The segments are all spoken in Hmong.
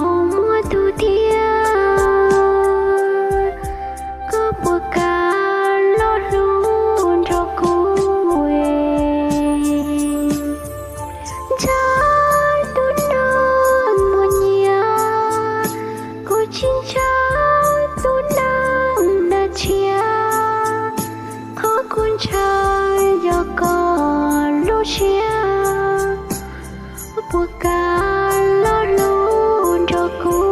muaj tus thiab, koj puas kam los hlub nrog kuv? Ntshai tus neeg muaj nyiaj, kuv tsis ntshai tus neeg dag tsiaj, qhov kuv ntshai yog koj lub siab, puas kam los hlub nrog kuv?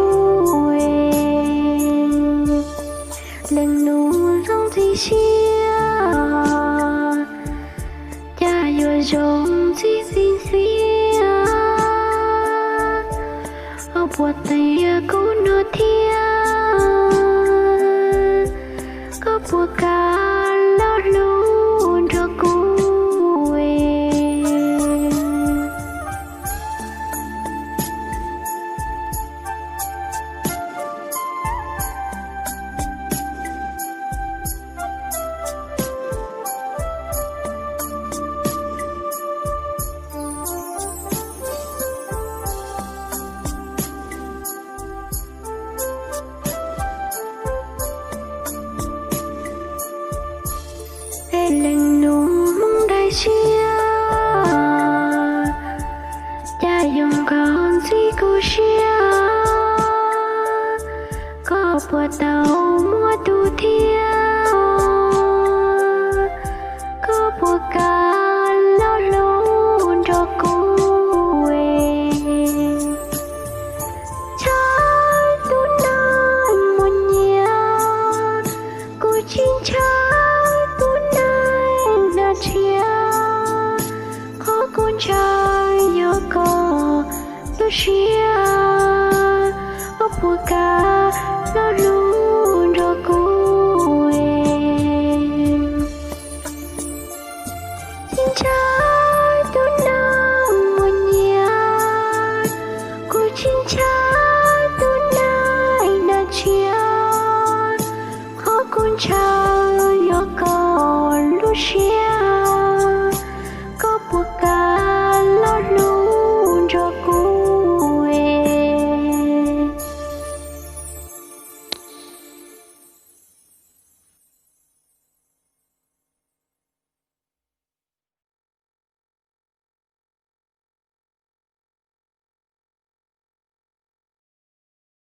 Leej nus zoo txiv siab, cas yuav zoo txiv txiv ntxiab, puas tias kuv no thiab, koj puas kam